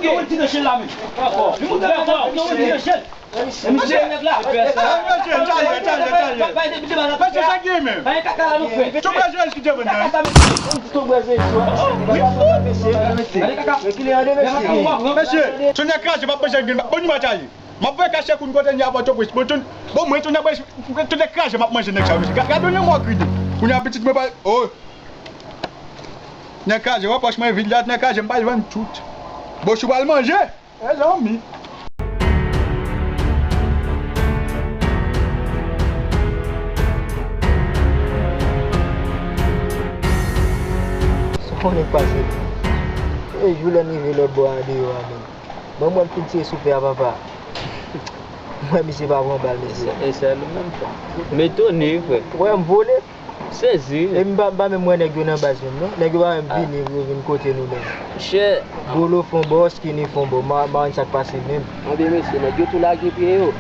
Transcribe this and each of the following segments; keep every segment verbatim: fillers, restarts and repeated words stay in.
Yon ti nan chèn la menm. Yon ti nan chèn. Mesye, mesye, mesye, mesye, sa gen menm. Mesye, sa gen menm. Mesye, mesye, mesye, mesye, Tonnè kraze, m ap manje grenn. Bon, nou matale. M ap voye kache koun kote n ye a Pòtoprens. Bon, bon, mwen, tonnè kraze, m ap manje nèg sa yo, mesye. Gade yon mò grenn. Kounye a pitit mwen pa, oh. Tonnè kraze, wè pòch mwen vid la, tonnè kraze, m pral vann tout. Bon, si w pral manje. Mezanmi. Sa konnen k pase. E jou lè m rive lòt bò a deyò a menm. Ban m wè m fin tire sou fè a papa. M wè misye pa pran bal mesye. E sèl ou menm frè. M etone wi frè. Wè m vole. Sezi. E m pa, m pa menm wè nèg yo nan baz menm non. Nèg yo pa menm vini pou yo vin kote nou menm. Monchè. Golo fon bò, Skinny fon bò. M pa, m pa konn sa k pase menm. Anben mesye, nèg yo tou lage pye yo.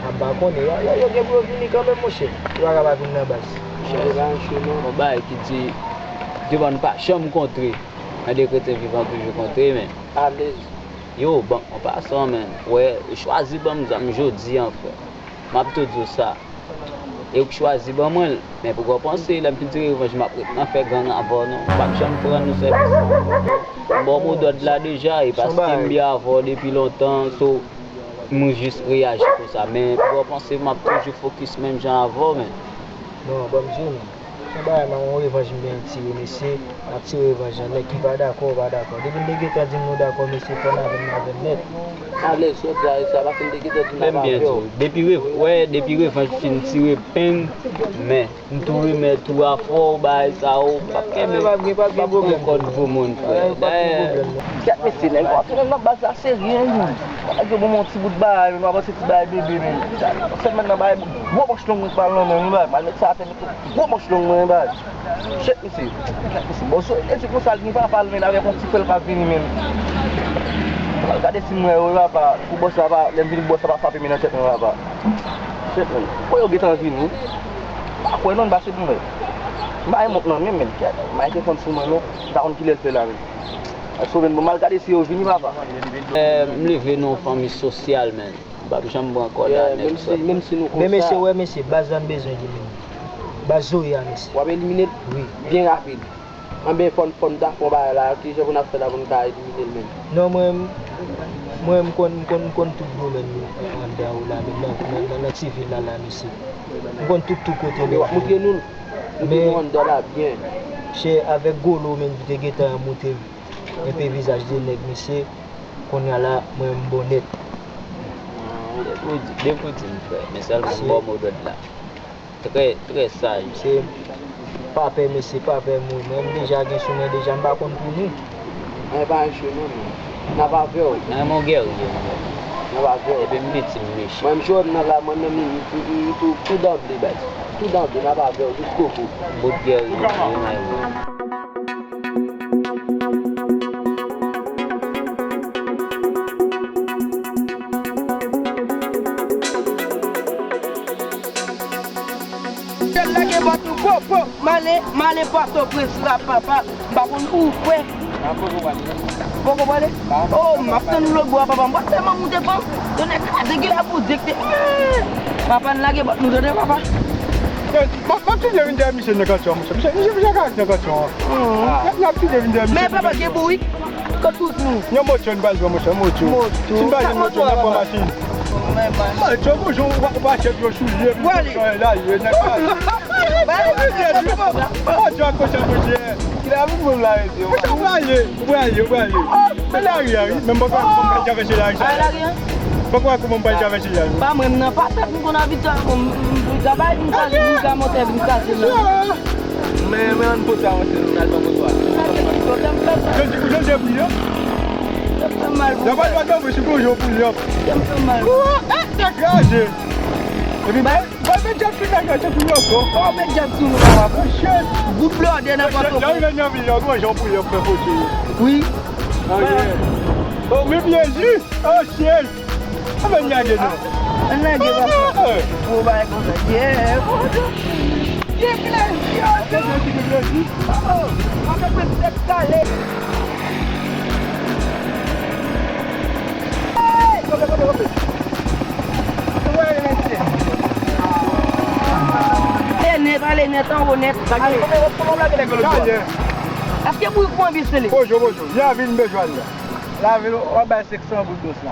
A m pa konnen. Yo, yo, yo gen pou yo vini kanmenm monchè. Yo pa ka pa vin nan baz. Monchè, se pa yon cho non. Yon bagay ki di, devan nou pa janm kontre. Men de kretyen vivan toujou kontre, men. Alèz. Yo, bon, an pasan, men. Wè, yo chwazi ban m zam jodi an, frè. M ap tou di w sa. E ou k chwazi ban mwen l. Men pou w panse, lè m fin tire revanj, m ap ret nan fè gang avè w non. M p ap janm rann ou sèvis. M ba w mo dòd la deja, e paske m byen avè w depi lontan, so, m jis reyaji konsa. Men pou w panse, m ap toujou fokis menm jan avè w, men. Non, ban m di w non. Se yon bagay, men yon revanj m gen tire, mesye. N ap tire revanj lan. Nèg ki pa dakò, pa dakò. Depi n te gentan di m nou dakò, mesye, fò n avè n, n avè n nèt. Alèz, sot la, sa paske n te gentan di n ap avè w. Depi rev-, wè, depi revanj fin tire penn, men m tou remèt ou afè w, bagay sa yo, p ap kenbe, p ap pran kòd pou moun, frè. Dayè. Kèt mesye, nèg yo ap tounen nan baz la serye, wi. Nèg yo ban mwen yon ti bout bagay, men m pa panse ti bagay bebe, men. Sèlman nan bagay gwo manch long mwen k pral nan men m, wi, bagay. M al met sa atè, met yon gwo manch long mwen, wi, bagay. Shit, mesye. Shit, mesye. Bon, so, e di konsa, li gen papa l, men avèk yon ti frè l k ap vini, men. Al gade si m wè yo, papa. Pou bòs la pa, lè m vini, pou bòs la pa frape men nan tèt mwen, papa. Shit, men. Kò yo gentan vini, wi. M pa kwè non, m pa sezi, men. M pa gen mont nan men m, men. Kèt, m pa gen telefòn sou mwen, non. M pa konn kilè l fè la, men. Sou men, bon, m al gade si yo vini, papa. Eh, m leve nan yon fanmi sosyal, men. M p ap janm pran kòd a nèg sa. Menm si nou konsa. Men mesye, wè mesye, baz la n bezwen elimine. Baz Zoya, mesye. W ap elimine l? Wi. Byen rapid. Anben, fò n, fò n ta fè yon bagay la, kijan pou n ap fè la pou n ka elimine l menm? Non, mwen, mwen, m konn, m konn, m konn tout domèn yo anndan yo la, menm nan, nan, nan, nan ti vil la, la, mesye. M konn tout, tout kote yo. Anben, w ap montre nou l. Montre nou anndan la byen. Men, chè, avèk Golo menm ki te gentan montre m enpe vizaj de nèg, mesye, kounye a la, mwen, m bon nèt. Ah, depi w di, depi w di m, frè, men sèlman m ba w mo dòd la. Trè, trè saj. Se pa pè, mesye, pa pè moun. Mwen, m deja gen sou mwen deja, m pa konn pou nou. Mwen pa cho non, men. N ap avè w. Mwen, mon gèrye, mwen. N ap avè w. Epi m piti, m mechan. Mwen, m jwenn nan la, mwen menm, m, m, m, m tou, tou danble, baz. Tou danble, n ap avè w, jiskobout. Bout gèrye, mwen, mwen. Lage bòt nou, po, po, m ale, m ale Pòtoprens la, papa, m pa konn ou kwè. Poko prale. Oh, m ap tann ou lòt bò a, papa, m pa tèlman moute, fanm. Tonnè kraze, gen la pou di k te. Papa, n lage bòt nou, tande, papa. M ap, m ap chanje vin dèyè misye nan kanton an, monchè. Misye, misye, misye ka nan kanton an. N ap, n ap chanje vin dèyè misye. Men papa gen bourik. Kot bourik nou? Yon motyo n pral jwenn, monchè, yon motyo. Motyo. Si n pa jwenn motyo, n ap pran machin. Motyo, bonjou, w a, w a achèt yon soulye, motyo, la, ye, nèg la. Motyo a kote a, monchè. Ki la pou moun la rete, w a. Ou prale, ou prale, ou prale. Se lari a, wi. Men m poko wè kòman m pral travèse lari sa. Lari a? Poko wè kòman m pral travèse lari. Pa mwen, m nan pa tèt m konn abitye, bon, m, m, m ka bay, m ka, m ka monte, m ka se nan. Men, men, ann pote avanse, nou al nan moto a. Jan di, jan di pou yo? Tèt fè mal. Nan pa dwa dòmi sou kou yo pou yo. Tèt fè mal. Ou, eh, tèt kraze. Epi, bay, bay, bay, djab sou nèg yo, se pou yo, ko. Oh, men djab sou nou, papa. Shit. Bout blòdè nan pòt. Lè w rive nan vil la, w gon jan pou yo fè foto. Wi. Oh, yeah. Oh, men byen di. Oh, shit. Ann lage non. Ann lage, papa. Gwo bagay konsa. Yeah, bon, Dieu. Gen plezi, oh, Dieu. Oh, papa, mwen tèt kale. Ale nèt, ale nèt, anwo nèt. Ale. Èske bourik pran bis li? Bonjou, bonjou. Jan vin bezwen la. Lavil, w ap bay senk san goud dous la.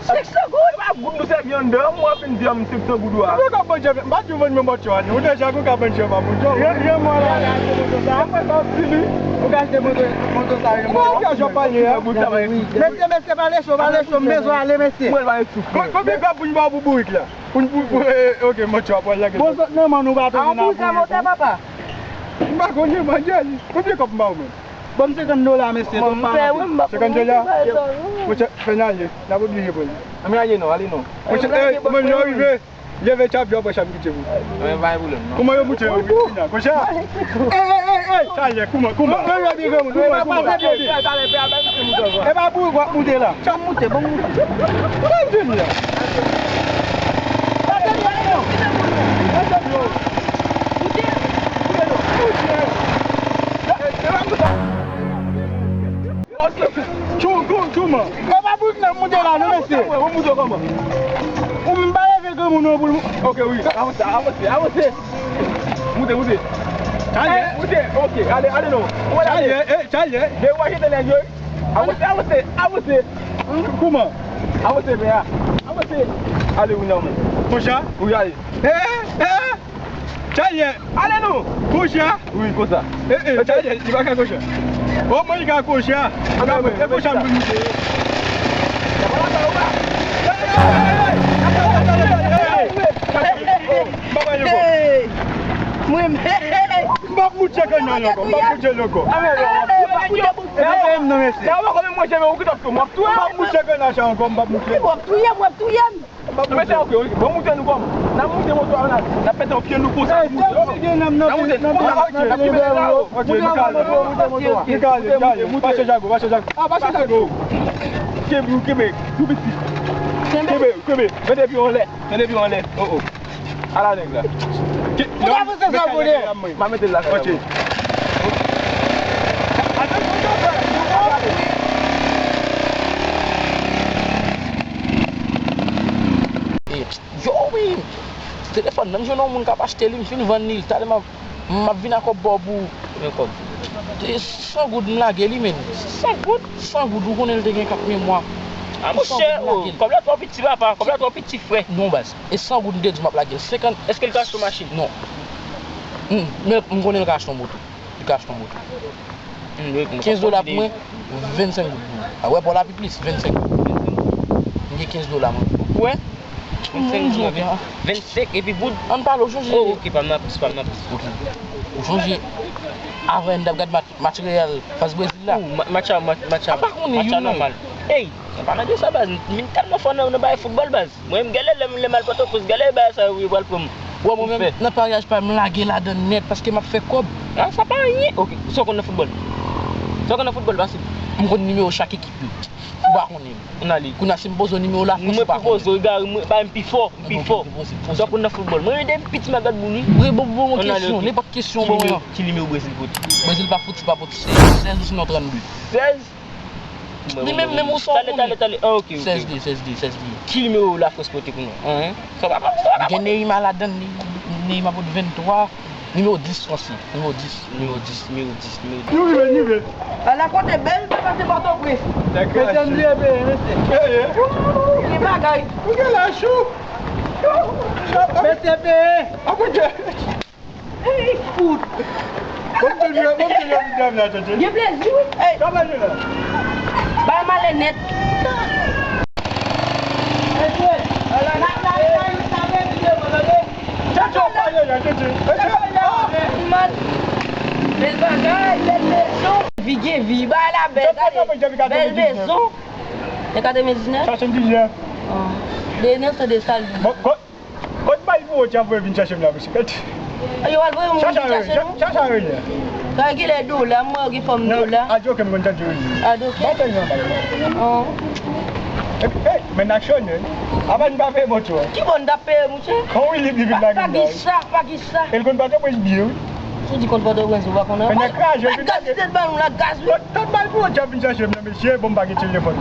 Senk san goud? E pa goud nou sèvi anndan, mwen fin di an m senk san goud ou a. Mwen ka manje, m pa di w vann mwen mòtyo a, non. Ou deja gon ka manje pa moun. Jan, jan mwen la, la achte moto sa. Mwen pa fini. Ou ka achte moto, moto sa, jan mwen. Mwen ka jan pale a. Mesye, mesye, pale cho, pale cho, m bezwen ale, mesye. Mwen pa soufri. Kon-, konbyen kòb pou m ba w pou bourik la? Pou, pou, pou, eh, ok, mòtyo a pral lage. Bon, sot nan men nou pa tounen nan bourik, non. Papa. M pa konnen, manje. Konbyen kòb m ba w menm? Ban m senkant dola, mesye. Mwen, m pè, wi, m pa senkant dola? Monchè, fè n ale. N ap oblije pran li. Ann ale non, ale non. Monchè, eh, mwen, lè w rive, leve chapye w pran chapye kite pou. Mwen pa gen pwoblèm, non. Kòman yo moute yo, wi, konsa? Eh, eh, eh, eh! Sa ye, kòman, kòman? Kòman, kòman, kòman? E pa pou w w ap moute la. Chan moute, bon moute. Sa vini la. Tchou, tchou, tchou, man. E pa bout nan moute la, non, mesye. Ou moute kòman? Ou m pa leve granmoun non pou l. Ok, wi. Avanse, avanse, avanse. Moute, moute. Chalye. Eh, moute, ok. Ale, ale non. Ou ale. Chalye, eh, chalye. Men ou pa jete nèg yo. Avanse, avanse, avanse. Kòman? Avanse, men a. Avanse. Ale, wi, non, men. Konsa? Wi, ale. Eh, eh. Chalye! Ale non! Konsa? Wi, konsa. Eh, eh, chalye, li pa ka konsa. O mwen li ka konsa. E konsa m vin moute. Mwen, m ap moute kanal la ankò. M ap moute l ankò. M ap moute kanal sa ankò, m ap moute. W ap touye m, w ap touye m. Mesye, ok, ok. Bon, moute nou kòman? N ap moute moto a, n ap, n ap pete yon pye nou konsa. N ap moute. N ap moute. N ap kite la, ok. Ok, nou ka ale. Nou ka ale, nou ka ale. Pase Jago, pase Jago. Ah, pase Jago. Kenbe, kenbe. Tou piti. Kenbe, kenbe. Mete pye w anlè. Mete pye w anlè. Oh, oh. Ala nèg la. Ki, ou ta panse sa, konnen? M a mete l la. Ok. E, yo, wi. Telefòn nan, m jwenn yon moun k ap achte li, m fin vann li. Talè m ap, m ap vin ak kòb ba w pou. Konbyen kòb? E san goud m lage li, men. San goud? San goud, ou konnen l te gen kat memwa. Ah, monchè, oh, kòb la twò piti, papa. Kòb la twò piti, frè. Non, baz. E san goud m te di w m ap lage l. Senkant. Èske l ka achte yon machin? Non. Hmm, men m konnen l ka achte yon moto. Li ka achte yon moto. Hmm, wi, kenz dola pou mwen, vennsenk goud pou ou. A wè, pa w la pi plis, vennsenk goud. M gen kenz dola mwen. Ou wè? Vennsenk goud, vennsenk epi goud. Ann pale, ou chonje. Oh, ok, pa m nan plis, pa m nan plis. Ok. Ou chonje. Avan, n t ap gad mat-, materyo Fas Brezil la. Ou, ma-, match a, ma-, match a, match a nòmal. Ey, ann pale de sa, baz. M tèlman fò nan, nan bagay foutbòl, baz. Mwen menm, gèlè lè m, lè m al Pòtoprens, gèlè bagay sa yo pral pran m. Wè, mwen menm, nan paryaj pa m, m lage ladan nèt, paske m ap fè kòb. Ah, sa pa anyen. Ok, sa w konn nan foutbòl? Sa w konn nan foutbòl, pase. M konn nimewo chak ekip yo. Ou pa konnen. Ann ale. Kounye a, si m poze w nimewo Lafrans, ou pa konnen. Mwen poze w, egare, mwen, ba m pi fò, m pi fò. Sa w konn nan foutbòl? Mwen, depi piti, m ap gad moun, wi. Wi, bon, bon, kesyon, nenpòt kesyon, bon. Ki nimewo Brezil pote? Brezil pa fout, se pa pote sèz, sèz ou sinon trannde. Sèz? Li menm, menm ou sa w konnen. Talè, talè, talè. Ah, ok, ok. Sèz de, sèz de, sèz de. Ki nimewo Lafrans pote pou nou? Hein? Sa pa, sa pa. Gen Neymar ladan, Neymar pote venntwa. Nimewo dis, Fransi. Nimewo dis, nimewo dis, nimewo dis, nimewo dis. Nou rive, nou rive. Ala kote bèl te pase Pòtoprens. Mesye, m bliye peye, mesye. Peye? Gen bagay. Ou gen la chou. Mesye, peye. Apre ke. Ey, fout! Bon, m te di, bon, m te di, m te di la, tande. Gen plezi, wi. Ey. Sa pase la? Bay m ale nèt. Ey, tande. Tande, tande, tande. Bèl bagay, bèl mezon. Vi gen vi, bay la bèl, tande. Bèl mezon. Se katrevendiznèf? Swasanndiznèf. Ah. De nan se de sal. Bon, bon. Kot bay pou ou ti ap voye vin chache m la, mesye? Yo al voye moun vin chache nou? Chache a rele. Sa ki lè dola, mwen gen fòm dola. Adoke m konn tande rele. Adoke. Ba tande nan bay. Oh. Epi, hey, men n aksyone. Avan n pa peye mòtyo a. Ki bò n t ap peye, monchè? Kon wi li vin lage m la. Pa gen sa, pa gen sa. E l konn Pòtoprens byen, wi. Sou di konn Pòtoprens, ou pa konnen. Men nèg kraze, vin lage. Gaz li te ban nou la, gaz, wi. Kot, kot bay pou ou ti ap vin chache m nan, mesye? Bon, m pa gen telefòn.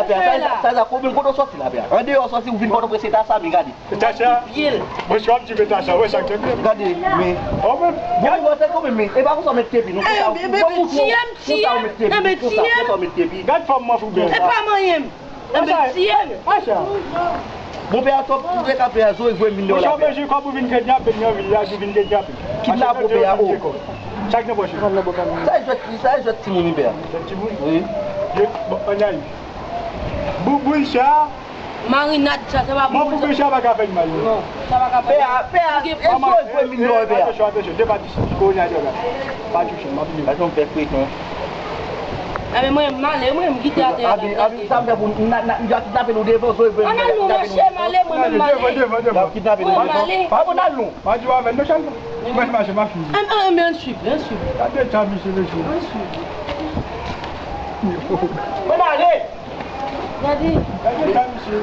a, pè a, sa, sa, sa, konbyen kote w sòti la, pè a? Andeyò w sòti, ou vin Pòtoprens, se ta sa, men gade. Tacha, mwen chwa m di men Tacha, wè sa k te byen. Gade, men. Oh, men. Bon, bon, se konbyen, men. E pa konsa w met tepi, non, konsa, bon, bon, konsa w met tepi, konsa, konsa w met tepi. Gad fòm mwen fou byen. E pa manyen m. Enben, tiye m. Acha. Bon, pè a, twòp, tout lè ka pè a, zo e gwe mil dola, pè a. Mwen chanje kòb ou vin kidnape m nan vil la, ou vin kidnape m. Kidnape pè a, o. Sa k nan pòch ou? Sa e jwèt, sa e jwèt timoun, pè a. Jwèt timoun? Wi. Bon, ann ale. Bouboul cha. Marinad, sa, sa pa bon. Mwen pou sa pa ka fè m mal, non. Non, sa pa ka fè. Pè a, pè a, e zo e gwe mil dola, pè a. Atansyon, atansyon, de pa di kowonadyòl la. Pa touche m, m ap vini. Gade yon bèk frekan. Enben mwen, m ale, mwen, m kite atè a. Abi, abi, sa m fè pou n, n, n, n ap kidnape nou devan, zo e gwe mil dola. Ann al non, monchè, m ale, mwen menm, m ale. Devan, devan, devan. N ap kidnape nou devan. Mwen, m ale. Pa pou n al non. Pa di w avè n, non, Chalba. Mwen, m mache, m ap fini. Ann, ann, ann, ann swiv, ann swiv. Gade tan misye, mesye. Ann swiv. Mwen ale. Gade. Gade sa, misye.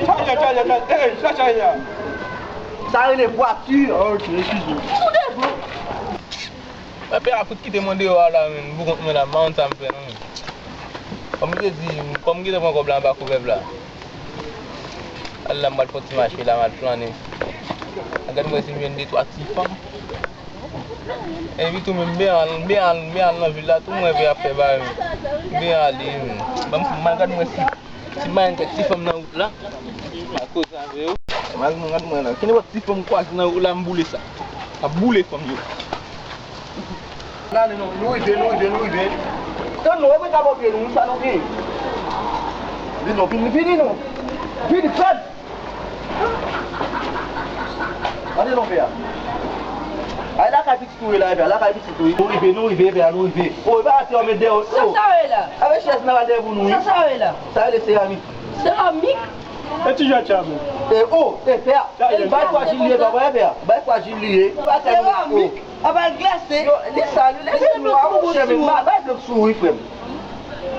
Chaje, chaje, chaje. Ey, sa chaje a. Sa rele vwati. Ah, ok, eskize. Ou devan. Mwen pè a fout kite mwen deyò a la, men. Pou kont mwen la, m pa konn sa m fè, non, men. Kòm m te di, kòm m gentan pran kòb la anba kouvèv la. Al la, m pral fè ti mache la, m al flannen. Gad mwen si m jwenn de twa ti fanm. Epi tou menm, m ben al, m ben al, m ben al nan vil la, tou mwen vè ap fè bagay. M ben ale, m, ban m, m al gad mwen si, si m pa jwenn kèk ti fanm nan wout la. M al koze avè yo. M al gad mwen la. Kenenpòt ti fanm m kwaze nan wout la, m boule sa. M ap boule fanm yo. N ale non, nou rive, nou rive, nou rive. Tann nou, wè mwen ka bò pye nou, sa nou gen. Vin non, vin, vini non. Vini, fèt. Gade non, pè a. Ay lakay pitit ou ye la, pè a, lakay pitit ou ye. Nou rive, nou rive, pè a, nou rive. O, e pa atè w met dèyè w. Sa, sa w ye la? Avèk chèz nan al dèyè pou nou, wi. Sa, sa w ye la? Sa rele seramik. Seramik? E ti jwèt sa, men. E, o, e, pè a. Bay kwa jil li ye, pè a, pè a. Bay kwa jil li ye. Seramik. Ap al glase. Yo, li sal, li sal, monchè, men ba, bay dlo sou wi, frè m.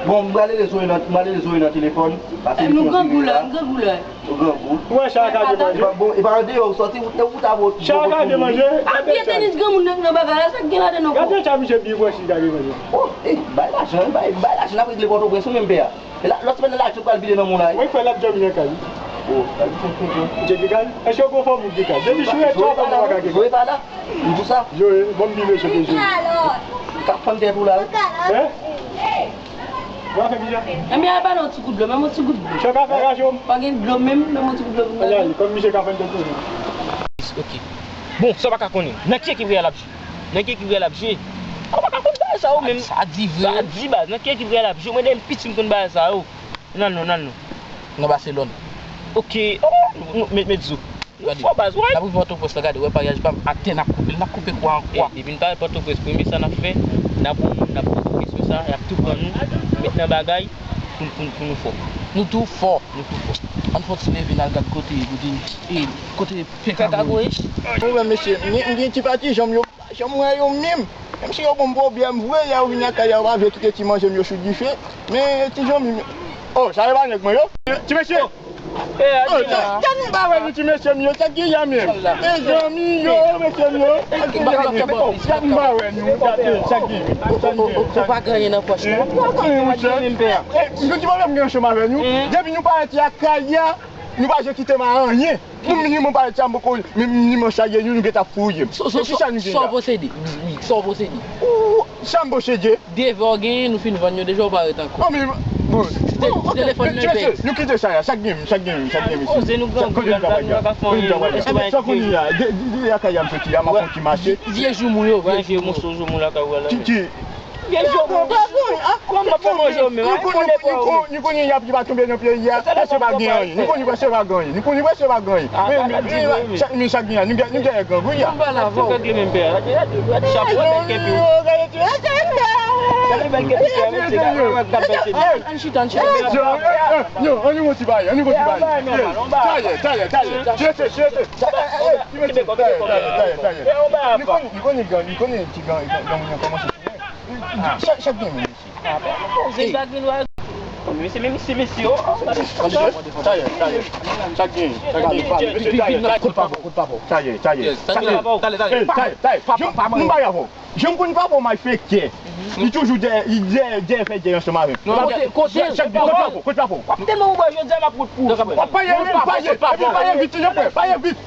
Bon, m prale rezo nan, m prale rezo nan telefòn. Pase nou grangou la, nou grangou la. Nou grangou. Ou wè sa ka de manje? Bon, e pa andeyò ou sòti, ou ta vo. Sa ka de manje? Ap gen tenis granmoun nan, nan bagay la, sa k gen ladan ankò? Gade sa misye byen pwòch li ka de manje. O, e, bay lajan, bay, bay lajan, n ap regle Pòtoprens, ou menm pè a. E la, lòt semèn nan, lajan pral vide nan men w la, wi. Mwen kwè l ap dòmi nan kay. O. Misye gen kay? Èske w gon fanmi ki gen kay? Depi sou reto a, fanmi pa ka gen kay. Zoe pa la. M di w sa. Zoe, bon, m di mesye ke Zoe. K ap fann tèt ou la, wi. Hein? W ap fè kisa? Enben, al ba nou yon ti kout dlo, menm yon ti kout dlo. Sa ka fè raje w? Pa gen dlo menm, menm yon ti kout dlo pou nou. Kòm misye ka fann tèt ou. Ok. Bon, sa w pa ka konnen. Nan ki ekip Real ap jwe? Nan ki ekip Real ap jwe? Ou pa ka konn bagay sa yo menm. Sa di vre. Sa di baz. Nan ki ekip Real ap jwe? Mwen depi m piti m konn bagay sa yo. Nan non, nan non. Nan Barcelone. Ok. Oh, nou, nou, met, met zo. Nou fò baz, wi. N ap rive Pòtoprens la, gade, wè paryaj pa m atè, n ap koupe l, n ap koupe kwa an kwa. Eh, depi n parèt Pòtoprens, premye sa n ap fè, n ap pran moun, n ap poze kesyon sa, y ap tou pran nou, met nan bagay, pou, pou, pou nou fò. Nou tou fò. Nou tou fò. Ann fè yon ti leve, n al gad kote, kote, eh, kote Pè Kagoyich. Mwen, mesye, m gen, m gen ti pati janm yo. Janm wè yo menm. Menm si yo ban m pwoblèm vre, lè yo vin lakay la, yo pa vle kite ti manje m yo sou dife. Men ti janm, oh, sa yo pa nèg mwen yo. Ti mesye. Oh, sa, sa m pa wè nou ti mesye m yo, sa ki ya menm. E zanmi yo, mesye m yo. Sa m pa wè nou, gade, sa ki, sa ki. Ou pa gen anyen nan pòch nou. Pa gen anyen, monchè. Eh, nou ti pwoblèm gen ansanm avè nou. Depi nou parèt lakay la, nou pa janm kite m a anyen. Pou minimòm pa sa m poko, minimòm chaje nou, nou gentan fouye m. So, so, so, sa w posede? Wi, wi, sa w posede? Ou, sa m posede? De vè w genyen, nou fin vann yo deja, ou pa ret ankò. Non, men, bon. Ti telefòn nan pèdi. Nou kite sa la, sa k gen, sa k gen, sa k gen, mesye. Koze nou grangou la, nou pa ka fè anyen. Sa kounye a, de, de, de lakay a m soti a, m ap fè yon ti mache. Vye joumou yo, vye joumou. Ki, ki, Gen jòb. Kòman w ap fè manje w menm? Nou konnen, nou konnen, nou konnen y ap, y ap tonbe nan peyi a. Prèske pa gen anyen. Nou konnen prèske pa gen anyen. Nou konnen prèske pa gen anyen. Men, men, men, chak, men chak gen anyen. Nou gen, nou gen grangou ya. Mwen pa la avè w. Regle menm pè a. Gade, gade chapo, bèl kèpi w. Gade bèl kèpi pè a, mesye. Gade, gade, gade. Ann chita, ann chita. Yo, ann yon ti bagay, ann yon ti bagay. Tayè, tayè, tayè. Jete, jete. Tayè, tayè, tayè. Li konnen, li konnen gang, li konnen ti gang, gang moun yo kòmanse tounen. Chak, chak gen moun isi. Mesye, mesye, mesye, oh, oh, gade. Tayè, tayè. Chak gen, chak gen. Mesye, tayè, tayè. Kout pa fò, kout pa fò. Tayè, tayè. Tayè, tayè. Jan m pa avè w. Jan m konn papa w malfektè. Li toujou dèyè, li dèyè, dèyè fè dèyè ansanm avè m. Kote, kote? Chak gen, kout pa fò, kout pa fò. Tèlman ou bwè, jodi a m ap wout pou ou. Paye, paye, paye vit, silvouplè, paye vit.